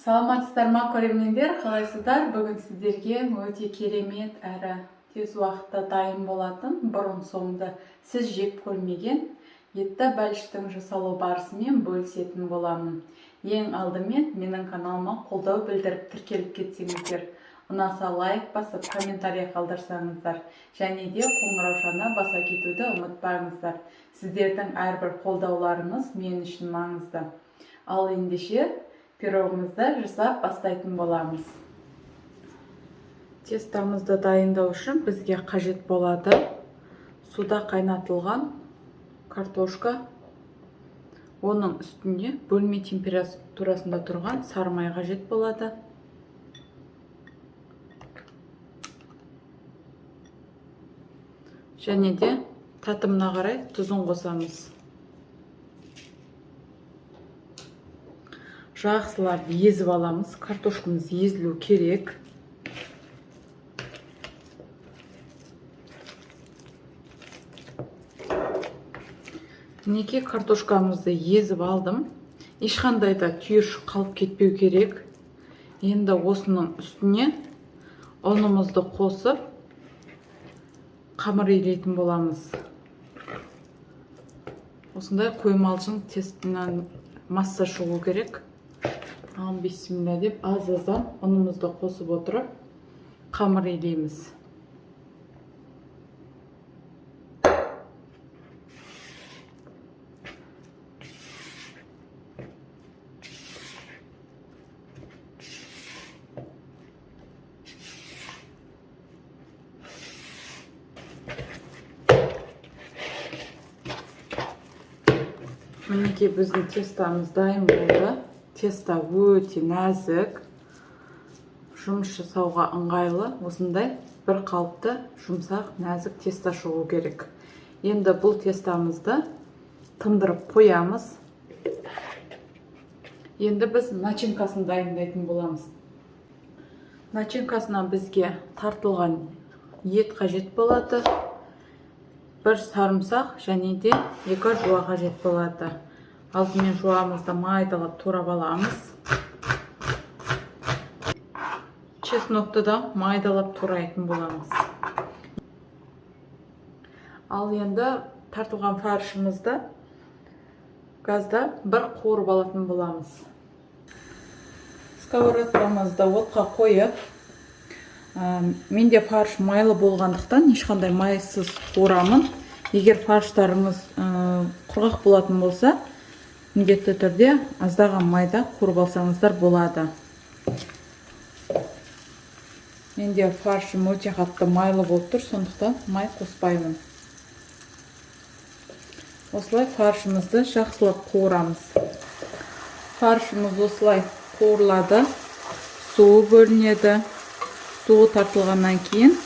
Саламатсыздар ма, көрермендер, қалайсыздар? Бүгін сіздерге өте керемет әрі тез уақытта дайын болатын, бұрын соңды сіз жеп көрмеген етті бәліштің жасалу барысымен бөлісетін боламын. Ең алдымен менің каналыма қолдау білдіріп тіркеліп кетсеңіздер, ұнаса лайк басып, комментарий қалдырсаңыздар және де қоңыраушаны баса кетуді ұмытпаңыздар. Сіздердің әрбір қолдауларыңыз мен үшін маңызды. Ал ендеше пирогымызды жасап бастайтын боламыз. Тестамызды дайындау үшін бізге қажет болады суда қайнатылған картошка, оның үстіне бөлме температурасында тұрған сары май қажет болады. Және де татымына қарай тұзын қосамыз. Жақсылап езіп аламыз. Картошкамыз езілу керек. Мінекей картошкамызды езіп алдым. Ешқандай да түйіршік қалып кетпеу керек. Енді осының үстіне ұнымызды қосып қамыр илейтін боламыз. Осындай қоймалжың тестінен масса шығу керек. Ал бисмилля деп аз-аздан ұнымызды қосып отырып қамыр илейміз. Мінекей біздің тестамыз дайын болды. Теста өте нәзік, жұмыс жасауға ыңғайлы, осындай бір қалыпты жұмсақ нәзік теста шығу керек. Енді бұл тестамызды тындырып қоямыз. Енді біз начинкасын дайындайтын боламыз. Начинкасына бізге тартылған ет қажет болады, бір сарымсақ және де 2 жуа қажет болады. Алдымен жуамызды майдалап турап аламыз. Чеснокты да майдалап турайтын боламыз. Ал енді тартылған фаршымызды газда бір қуырып алатын боламыз. Сковородкамызды отқа қойып, менде фарш майлы болғандықтан ешқандай майсыз қуырамын. Егер фарштарыңыз құрғақ болатын болса, міндетті түрде аздаған майда қуырып алсаңыздар болады. Менде фаршым өте қатты майлы болып тұр, сондықтан май қоспаймын. Осылай фаршымызды жақсылап қуырамыз. Фаршымыз осылай қуырылады, суы бөлінеді. Суы тартылғаннан кейін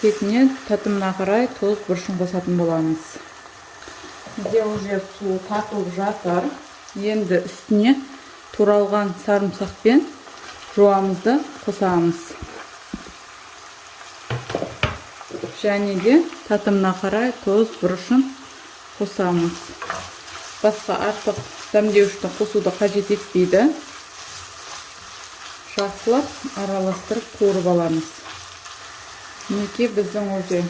бетіне татымына қарай тұз, бұрышын қосатын боламыз. Бізде уже суы тартылып жатыр. Енді үстіне туралған сарымсақ пен жуамызды қосамыз. Және де татымына қарай тұз, бұрышын қосамыз. Басқа артық дәмдеуішті қосуды қажет етпейді. Жақсылап араластырып қуырып аламыз. Мінекей біздің уже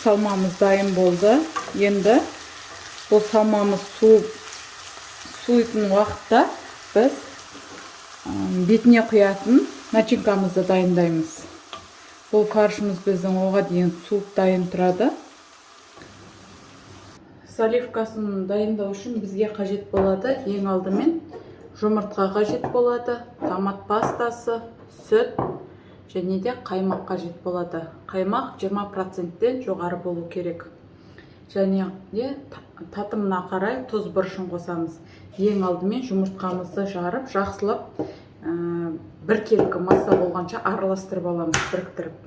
салмамыз дайын болды. Енді бұл салмамыз суитын уақытта біз бетіне құятын начинкамызды дайындаймыз. Бұл фаршымыз біздің оға дейін суып дайын тұрады. Заливкасын дайындау үшін бізге қажет болады ең алдымен жұмыртқа қажет болады, томат пастасы, сүт және де қаймақ қажет болады. Қаймақ 20%-тен жоғары болу керек. Және де татымына қарай тұз, бұрышын қосамыз. Ең алдымен жұмыртқамызды жарып, жақсылап біркелкі масса болғанша араластырып аламыз, біріктіріп.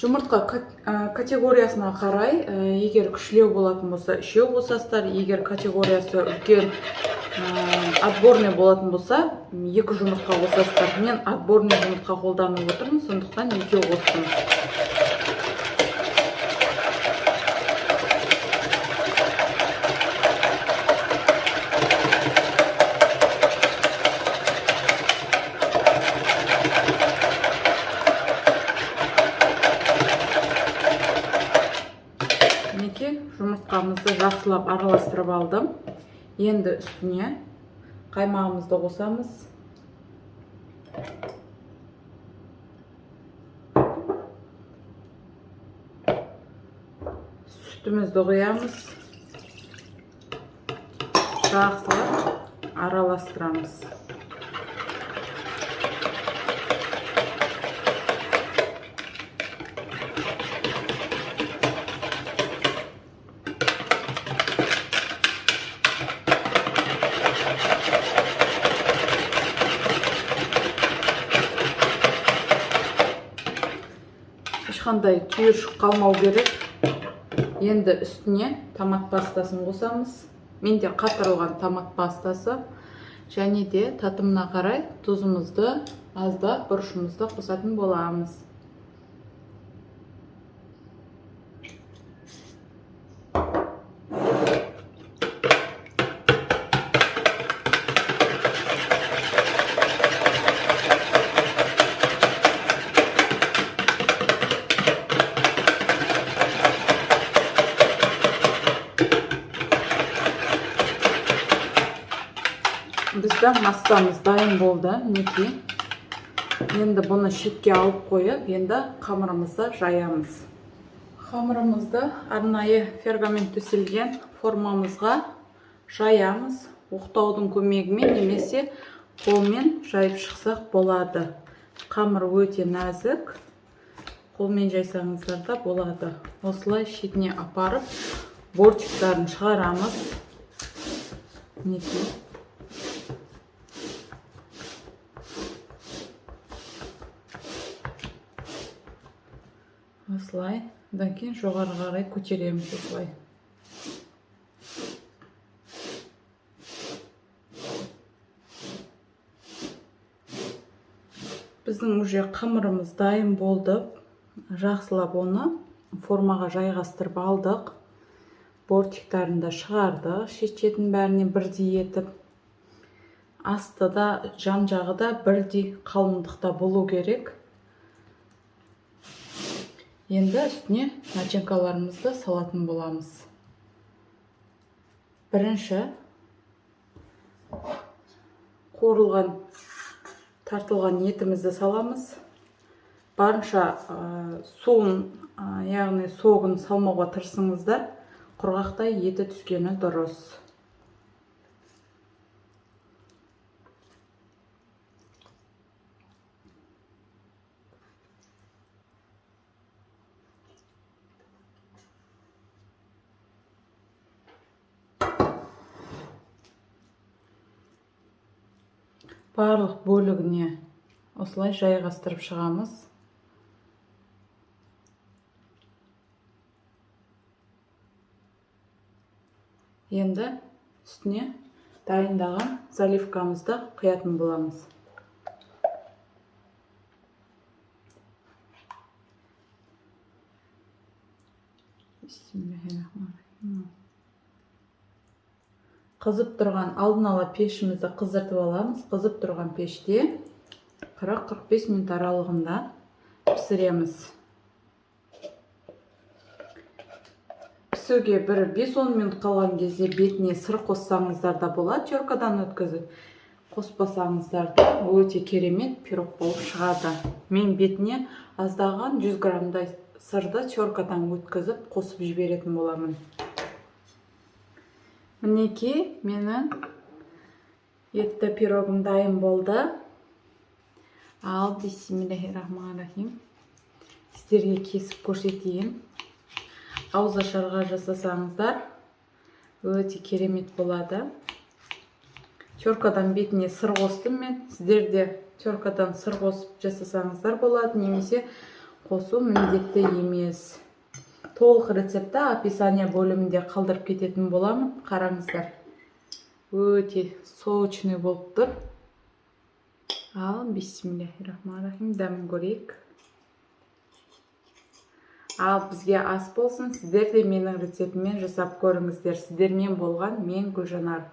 Жұмыртқа категориясына қарай, егер күшілеу болатын болса, 3 қосасыздар, егер категориясы үлкен, Отборный болатын болса, 2 жұмыртқа қосасыздар. Мен отборный жұмыртқа қолданып отырмын, сондықтан 2 қостым. Мінекей, жұмыртқамызды жақсылап араластырып алдым. Енді үстіне қаймағымызды қосамыз. Сүтімізді құямыз. Жақсылап араластырамыз. Ешқандай түйіршік қалмау керек. Енді үстіне томат пастасын қосамыз. Менде қатырылған томат пастасы. Және де татымына қарай тұзымызды, аздап бұрышымызды қосатын боламыз. Біздің массамыз дайын болды, мінекей. Енді бұны шетке алып қойып, енді қамырымызды жаямыз. Қамырымызды арнайы пергамент төселген формамызға жаямыз. Оқтаудың көмегімен немесе қолмен жайып шықсақ болады. Қамыр өте нәзік, қолмен жайсаңыздар да болады. Осылай шетіне апарып, бортиктарын шығарамыз. Мінекей. Осылай, одан кейін жоғары қарай көтереміз осылай. Біздің уже қамырымыз дайын болды. Жақсылап оны формаға жайғастырып алдық. Бортиктарын да шығардық, шет-шетін бәріне бірдей етіп. Асты да, жан жағы да бірдей қалыңдықта болу керек. Енді үстіне начинкаларымызды салатын боламыз. Бірінші қуырылған, тартылған етімізді саламыз. Барынша суын, яғни согын салмауға тырысыңыздар. Құрғақтай еті түскені дұрыс. Барлық бөлігіне осылай жайғастырып шығамыз. Енді үстіне дайындаған заливкамызды құятын боламыз. Бисмиллахиррахманиррахим. Қызып тұрған, алдын ала пешімізді қыздыртып аламыз. Қызып тұрған пеште 40-45 минут аралығында пісіреміз. Пісуге бір 5-10 минут қалған кезде бетіне сыр қоссаңыздар да болады, теркадан өткізіп. Қоспасаңыздар да өте керемет пирог болып шығады. Мен бетіне аздаған 100 граммдай сырды теркадан өткізіп қосып жіберетін боламын. Мінекей, менің етті пирогым дайын болды. Ал, бисмиллахиррахманиррахим. Сіздерге кесіп көрсетейін. Ауызашарға жасасаңыздар өте керемет болады. Теркадан бетіне сыр қостым мен. Сіздер де теркадан сыр қосып жасасаңыздар болады, немесе қосу міндетті емес. Толық рецепті описание бөлімінде қалдырып кететін боламын. Қараңыздар. Өте сочный болып тұр. Ал, бисмиллахи рахмани рахим, дәмін көрейік. Ал, бізге ас болсын! Сіздер де менің рецептіммен жасап көріңіздер. Сіздермен болған мен, Гүлжанар.